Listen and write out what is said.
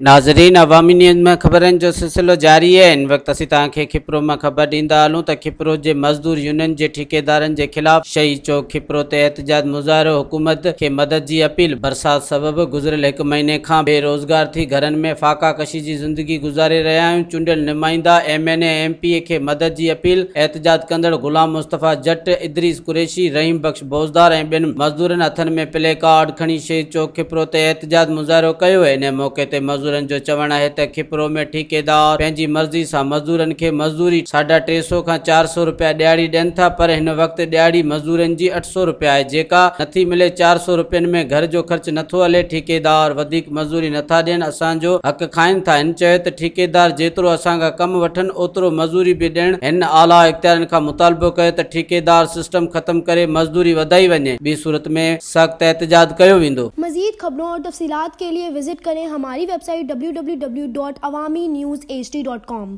ناظرين عوامي نيوز ۾ خبرن جو سلسلو جاري آهي. هن وقت اسين توهان کي کپرو مان خبر ڏيندا هلون ته کپرو جي مزدور يونين جي ٺيڪيدارن جي خلاف شهيد چوڪ کپرو تي احتجاج مظاهرو حڪومت کي مدد جي اپيل. برسات سبب گذريل هڪ مهيني کان بي روزگار ٿي گهرن ۾ فاقا ڪشي جي زندگي گذاري رهيا آهيون. چونڊيل نمائندا M N A M P A کي مدد جي اپيل. احتجاج ڪندڙ غلام مصطفيٰ جٽ، ادريس قريشي، رحيم بخش بوزدار ۽ ٻين مزدورن هٿن ۾ پلي ڪارڊ کڻي شهيد چوڪ کپرو تي احتجاج مظاهرو ڪيو. انهي موقعي تي مزدورن جو چوڻ آهي ته کپرو ۾ ٺيڪيدار پنهنجي مرضي سان مزدورن کي مزدوري ساڍا 3 سو کان 4 سو رپيا ڏهاڙي ڏين ٿا پر هن وقت ڏهاڙي مزدورن جي 8 سو رپيا آهي جيڪا نٿي ملي. 4 سو رپين ۾ گهر جو خرچ نٿو هلي. ٺيڪيدار وڌيڪ مزدوري نٿا ڏين اسان جو حق کائن ٿا. هن چيو ته ٺيڪيدار جيترو اسان کان ڪم وٺن اوترو مزدوري به ڏيڻ. هن اعليٰ اختيارين کان مطالبو ڪيو ته ٺيڪيدار سسٽم ختم ڪري مزدوري وڌائي وڃي ٻي صورت ۾ سخت احتجاج ڪيو ويندو. मज़ीद खबरों और तफसीलात के लिए विज़िट करें हमारी वेबसाइट www.awamiNewsHD.com.